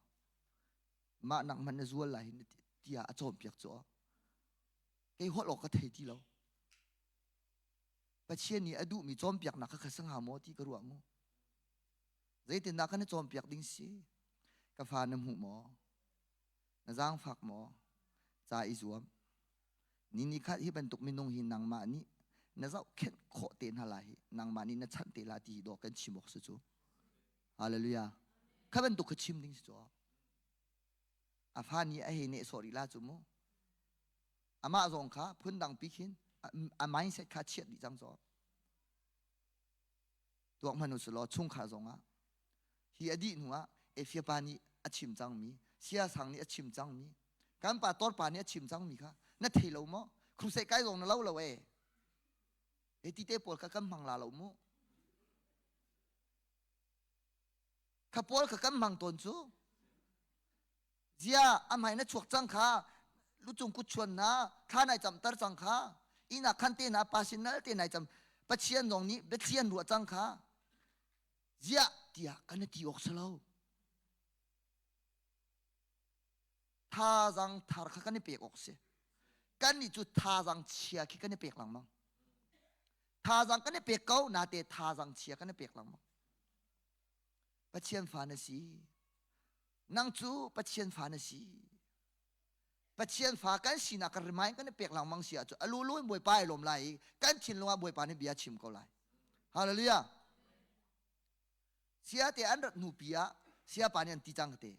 Mah nak hmanh na zual lai hin tiah a cawnpiak cu. Kei holh awk ka thei ti lo. Pathian nih a duhmi cawnpiaknak kha kha si hnga maw ti ka ruah mu. Zeitindah kan i cawnpiak ding si? Ka fa na hmuh maw? Na zaangfak maw? Ca i zuam. Ni ni khat hi bantuk minung hi nangmah nih na zohkhenh khawh te hna lai hi nangmah nih na chanh te la ti hi dawh kan chim awk si cu. Hallelujah. Kha bantuk kha chim ding si cu. A fa nih a hei neh sawh rih la cu mu. Amah zong kha phundang pi khin a mindset kha chiat dih cang caw. Tuak hmanh u law chungkhar zongah hi a dih hnu ah Efia pa nih a chim cangmi siasang nih a chim cangmi kan pa tor pa nih a chim cangmi kha na thei lo maw crusade kai zong na lo lo e he ti te pawl kha kan hmang la lo mu kha pawl kha kan hmang tawn cu Zia a hmai na chuak cang kha lucung kut chuan na thla nai camter cang kha ina khan te na pa sin nal te nai cam Pathian zong nih biathli an ruah cang kha ziah tiah kan ti awk si lo thazang thar kha kan i pek awk si kan nih cu thazang chia khi kan i pek lengmang thazang kan i pek ko nate thazang chia kan i pek lengmang Pathian fa na si Nang cu Pathian fa na si. Pathian fa kan sinak kan remind kan i pek lengmang si ahcun a lulu in Bawipa ai lawm lai i kan thinlung ah Bawipa nih bia chim ko lai. Hallelujah. Sia te an rat hnu pi ah siapa nih an ti cang te.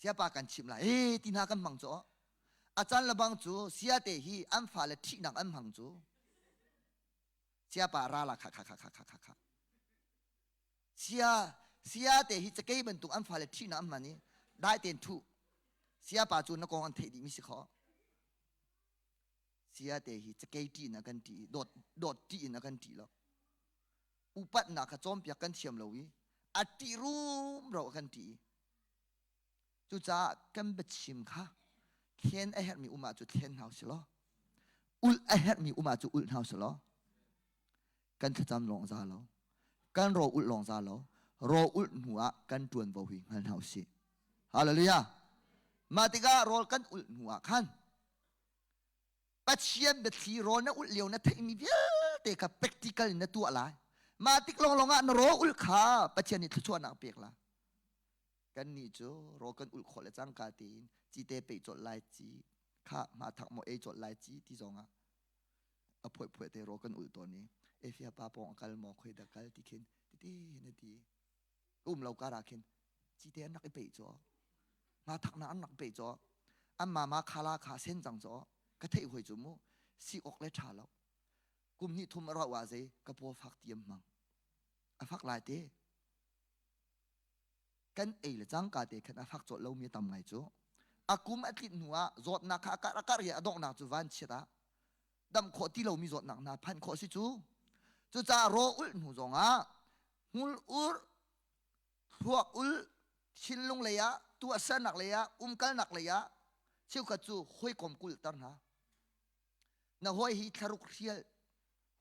Siapa kan chim lai. E ti hna kan hmang cu. A can lebang cu sia te hi an fale ṭhihnak an hmang cu. Siapa ra la kha kha kha kha kha kha. Sia sia te hi cakei bantuk an fale ṭhihnak an hman i dai tein thuh. Sia pa cu na kong an theih dihmi si kho. Sia te hi cakei ṭih in a kan ṭih i dawt dawt ṭih in a kan ṭih lo. Upatnak kha cawnpiak kan thiam lo i a ṭih rumro a kan ṭih i Cucaah kan biachim kha thlen a herhmi um ahcun thlen hna usih law ulh a herhmi um ahcun ulh hna usih law kan thlacam lawng za lo kan raw ulh lawng za lo raw ulh hnu ah kan ṭuanvo hi hngal hna usih. Hallelujah. Mah tikah rawl kan ulh hnu ah khan Pathian biathli rawl na ulh lio na theihmi vialte kha practical in na tuah lai. Mah tik lawnglawng ah na rawl ulh kha Pathian nih thluachuahnak a pek lai. Kannih cu rawl kan ulh khawh le cangka tein cite peih colh lai ci kha hmathak maw ei colh lai ci ti zongah a phuaiphuai te rawl kan ulh tawn i Efia pa pawng a kal maw khoi dah kal ti khin titi hin a ti. Ka um lo kar ah khin cite an rak i peih caw. Hmathak na an rak peih caw. An mama khala kha sen cang caw. Ka theih hoi cu mu si awk le ṭha lo. Kum hnih thum a rauh ah zei ka paw fak tiam hmang. A fak lai te. Kan ei le cangka te khan a fak cawlh lomi a tam ngai cu. A kum a tlinh hnu ah zawtnak kha a karh a karh i a donghnak cu vanchiat ah dam khawh ti lomi zawtnak hna phanh khawh si cu. Cucaah raw ulh hnu zongah hmul ur, thluak ul, thinlung lei ah, tuahsernak lei ah, umkalnak lei ah cheukhat cu hawikom kulhter hna. Na hawi hi thlaruk hrial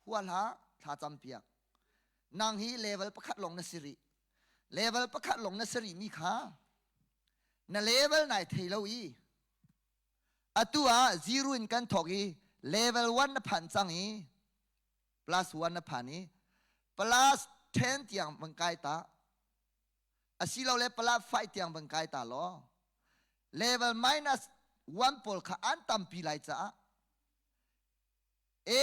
hua hlah thla campiak. Nang hi level pakhat lawng na si rih. Level pakhat lawng na si rih mi kha na level nai thei lo i atu ah zero in kan thawk i level 1 na phan cang i plus 1 na phan i plus 10 tiang van kai ta asilole plus 5 tiang van kai ta law level minus 1 pawl kha an tampi lai caah e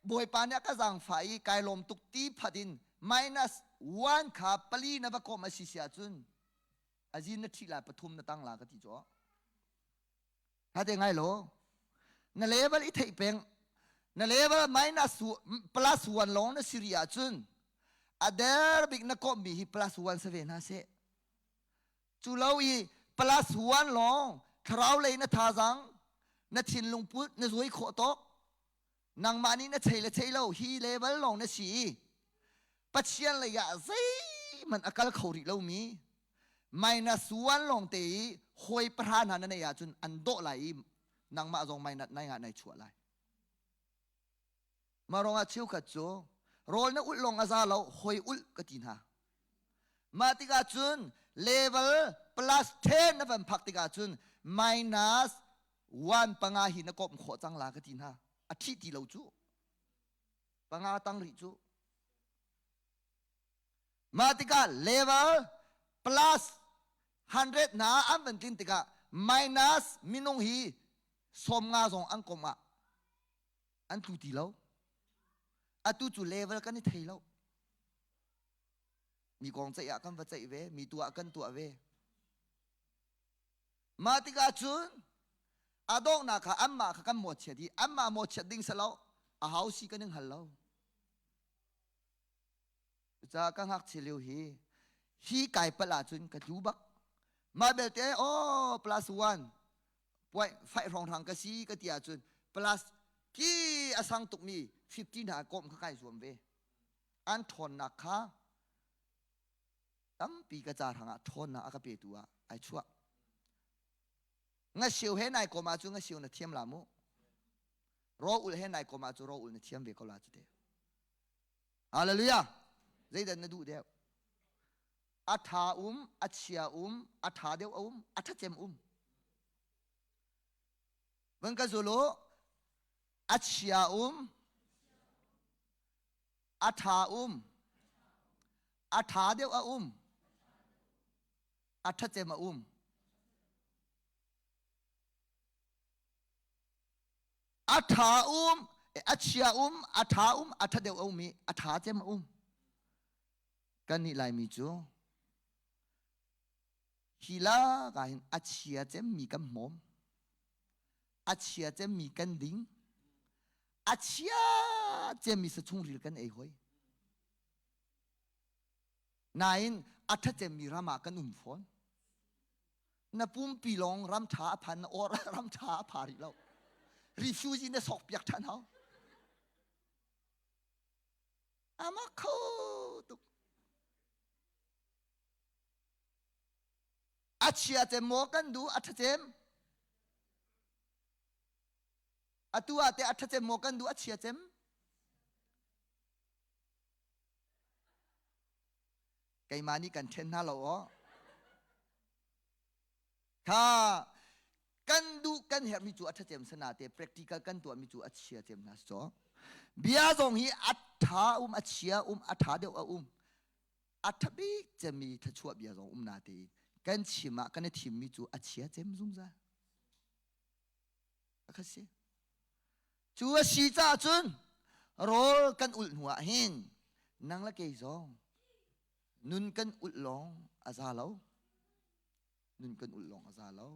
bawipa nih a ka zaangfah i kai lawm tuk ti phat in minus 1 kha pali na va komh a si si ahcun azin na ṭhi lai pathum na tang la ka ti cu Hate ngai lo. Na level i theih peng. Na level minus plus one lawng na siri ahcun a der bik na komhmi hi plus one sa ve hna seh. Cu lo i plus one lawng thlarau lei na thazaang na thinlung put na zuai khawh tawk nangmah nih na chei le chei lo hi level lawng na si i Pathian lei ah zeihmanh a kal kho rih lomi minus one lawng te i hawi pahra hna na neih ahcun an dawh lai i nangmah zong minus nai ngah nai chuah lai. Mah ruangah cheukhat cu rawl na ulh lawng a za lo hawi ulh ka ti hna. Mah tikah cun level plus 10 na van phak tikah cun minus one panga hi na komh khawh cang la ka ti hna. A thih ti lo cu. Panga tang rih cu. Mah tikah level plus 100 hna an van tlin tikah minus minung hi 50 zong an komh ah an tlu ti lo. Atu cu level kan i thei lo. Mi kong ceih ah kan va ceih ve, mi tuah kan tuah ve. Mah tikah cun a donghnak kha anmah kha kan mawhchiat i anmah mawhchiat ding si lo a hau si kan i hngal lo. Cucaah ka ngakchia lio hi hi kai palh ahcun ka tlu bak. Mah belte oh plus one point five hrawnghrang ka si ka ti ahcun plus ki a sang tukmi 15 hna komh kha kai zuam ve. An ṭhawnnak kha tampi ka ca hrangah ṭhawnnak a ka petu ah ai chuah. Ngasio he nai kom ahcun ngasio na thiam la mu. Raw ul he nai kom ahcun raw ul na thiam ve ko la cu te. Hallelujah. Zeidah na duh deuh? A ṭha um, a chia um, a ṭha deuh a um, a ṭha cem um. Van ka zul u, a chia um, a ṭha um, a ṭha deuh a um, a ṭha cem a um. A ṭha um, a chia um, a ṭha um, a ṭha deuh a um i a ṭha cem a um. Kannih Laimi cu hi lak ah hin a chia cemmi kan hmawm, a chia cemmi kan ding, a chia cemmi sachungril kan ei hoi. Nain a ṭha cemmi ram ah kan um fawn. Na pumpi lawng ram ṭha a phan na or ram ṭha a pha rih lo. Refugee na sok piak ṭhan hau. Ama kho tuk. A chia cem maw kan duh a ṭha cem? Atu ah teh a ṭha cem maw kan duh a chia cem? Keimah nih kan ṭhen hna lo aw. Kha kan duh kan herhmi cu a ṭha cem sana te practical kan tuahmi cu a chia cem hna si caw. Bia zong hi a ṭha um a chia um a ṭha deuh a um. A ṭha bik cemmi thluachuah bia zong um na tein. Kan chim ah kan i thimmi cu a chia cem zungzal. Akha si. Cu a si caah cun rawl kan ulh hnu ah hin nang le kei zong nun kan ulh lawng a za lo. Nun kan ulh lawng a za lo.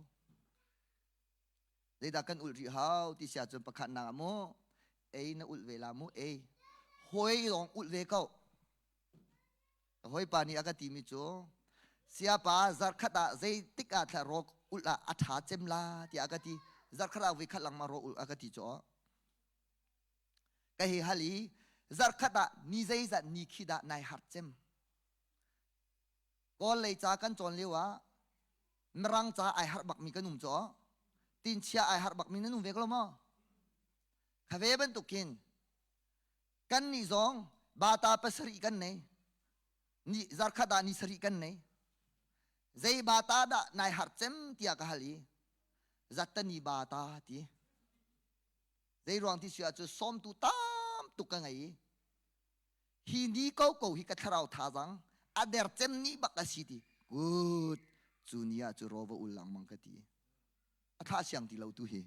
Zeidah kan ulh rih hau ti si ahcun pakhatnak ah mu ei na ulh ve la mu ei hawi lawng ulh ve ko. Ka hawipa nih a ka timi cu siapa zarkhat ah zeitik ah thla rawk ulh ah a ṭha cem la tiah a ka ti. Zarkhat ah voi khat lengmang raw ulh a ka ti cu. Ka hei hal i zarkhat ah ni zeizat ni khi dah nai harh cem? Kawl lei ca kan cawn lio ah Mirang ca ai harh bakmi kan um cu. Tinchia ai harh bakmi nan um ve ko lo maw? Kha ve bantukin Kannih zong bata pasarih kan nei. Ni zarkhat ah ni sarih kan nei. Zei bata dah nai har cem tiah ka hal i zattani bata ti. Zei ruang ti si ahcun sawmtu tam tuk ka ngei i hi ni ko ko hi ka thlarau thazang a der cem ni bak a si ti. Good. Cu ni ah cu raw va ul langmang ka ti. A thlah siang ti lo tu hi.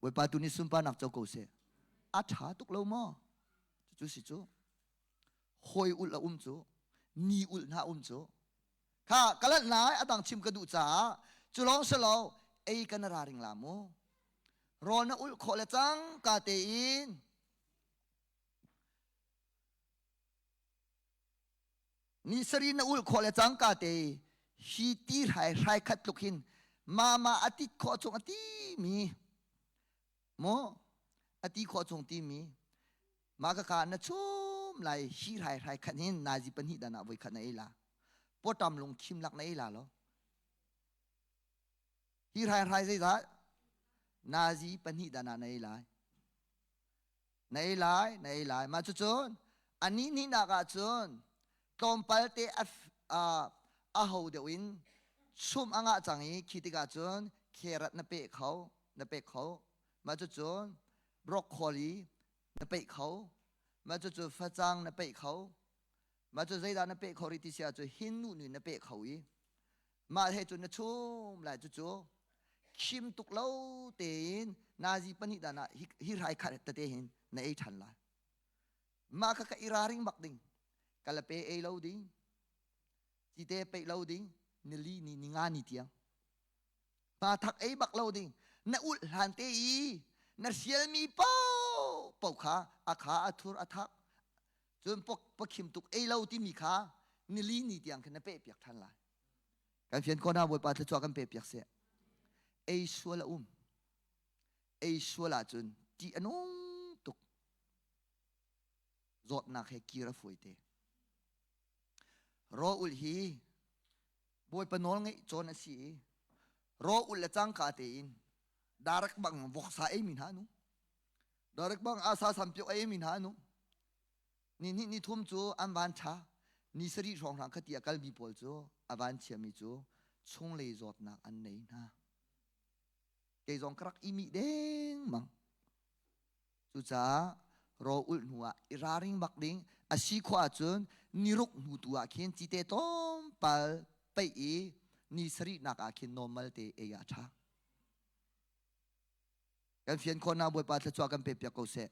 Bawipa tu nih sunparnak co ko seh. A ṭha tuk lo maw? Cucu si cu. Hawi ulh a um cu. Ni ulh hna um cu. Kha ka lanh lai a dang chim ka duh caah cu lawng si lo ei kan ra ring la mu. Rawl na ulh khawh le cang ka tein Ni sarih na ulh khawh le cangka te hi ti hrai hrai khat tluk hin mama a tit khawh chung a ti mi mu a ti khawh chung ti mi ma ka ka na chum lai hi hrai hrai khat hin nazi pahnih dan ah voi khat na ei la potam lung khim lak na ei la lo hi hrai hrai zeizah nazi pahnih dan ah na ei lai Na ei lai, na ei lai. Mah cucun a ni hnihnak ah cun tlawmpal te a, a ho deuh in chum a ngah cang i khi tikah cun carrot na peh kho, na pek kho. Mah cucun broccoli na peih kho. Mah cucu facang na peih kho. Mah cu zeidah na peh kho rih ti si ahcun hin nu nih na peh kho i mah he cun na chum lai cucu khim tuk lo tein nazi pahnih dan ah hi hrai khat tete hin na ei ṭhan lai. Mah kha ka i raring bak ding. Kalape ei lo ding. Cite peih lo ding. Nili ni ni nga ni tiang. Pa thak ei bak lo ding. Na ulh hlan te i na hrialmi paoh paoh kha a kha a thur a thak. Cun pakhim tuk ei lo timi kha nili ni tiang khin na peh piak ṭhan lai. Kan fian ko hna Bawipa thluachuah kan pe piak seh. Ei sual a um. Ei sual ahcun ṭih a nung tuk. Zawtnak he kir a fawi te. Raw ulh hi Bawipa nawl ngeih cawn a si i raw ulh le cangka tein darek bang voksa ei mi hna nu. Darek bang asa sampiok ei mi hna nu. Ni hnih ni thum cu an van ṭha. Ni sarih hrawnghrang khati a kalmi pawl cu a van chiami cu chunglei zawtnak an nei hna. Kei zong ka rak i mih dengmang. Cucaah raw ulh hnu ah i raring bak ding a si khawh ahcun niruk hnu tu ah khin cite tlawmpal peih i ni sarihnak ah khin normal te ei ah ṭha. Kan fian khawhnak Bawipa thluachuah kan pe piak ko seh.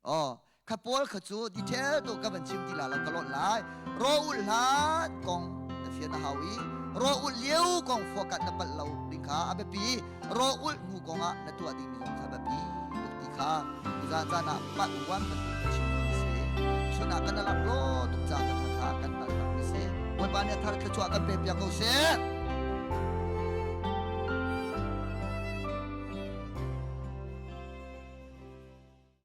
Oh, kha pawl kha cu detail tu ka van chim ti la lo ka lawt lai. Ro ul hlan kong na fian a hau i ro ul liu kong fuakat na palh lo ding kha a biapi. Ro ul hnu kong ah na tuah dingmi zong kha biapi tuk ti kha tuzan caan ah pat wan bantuk ka chim mi si. Chun ah kan alak lo tuk ca ka kha kha kan tal tak mi si. Bawipa nih a thar thluachuah kan pe piak ko seh.